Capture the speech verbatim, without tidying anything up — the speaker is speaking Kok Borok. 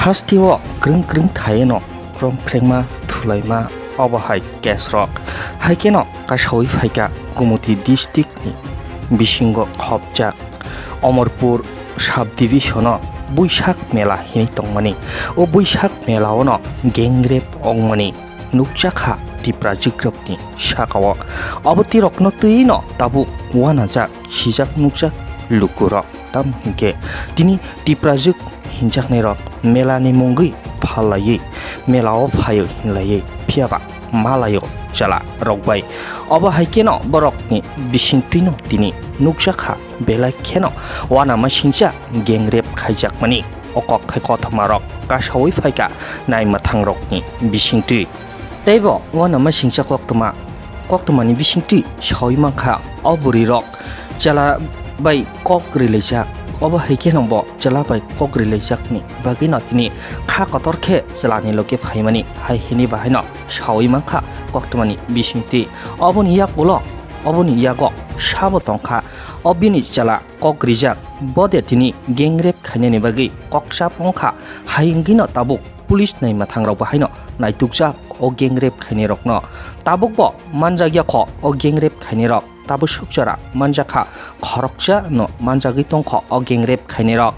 Hasteo kwrwng kwrwng thaieno romphrekma thulaima obo hai case rok. Hai kheno kasawi phaikha Gumoti district ni bisingo khopjak Omorpur sub division o Buisak mela hinwi tongmani. O Buisak mela ono gang rape ongmani nukjakha Tiprajwk rokni sakao. Abo tirokno twino tabuk wanajak sijak nukjak lukurok. Tamo hinkhe tini Tiprajwk hinjaknairok melani mungwi phallaiwi melao phaio hinlaiwi phiyaba malaio chwla rok bai. Obo hai kheno borokni bisingtwino tini nukjakha belai kheno wanama singcha gang rape khaijakmani. O kok khai kothoma rok kasawi phaikha naimwthang rokni bisingtwi. Teibo wanama singcha koktwma, koktwmani bisingtwi sawi mankha o bwrwi rok chwla bai kok rilaijak. Obo hai kheno bo chwla bai kok rilaijakni bagwino tini kha kotor khe chwlani loge phaimani hai hini bahaino sawi mankha koktwmani bisingtwi. Oboni yak ulo, oboni yago sabo tongkha o bini chwla kok rijak. Bo de tini gang rape khainani bagwi kokchap wngkha, hai wngwino tabuk police naimwthang rok bahaino naitukjak o gang rape khainai rokno. Tabuk bo manjakya kho o gang rape khainai rok, tabuk sukchara manjakha, khoroksa no manjagwi tongkho o gang rape khainai rok.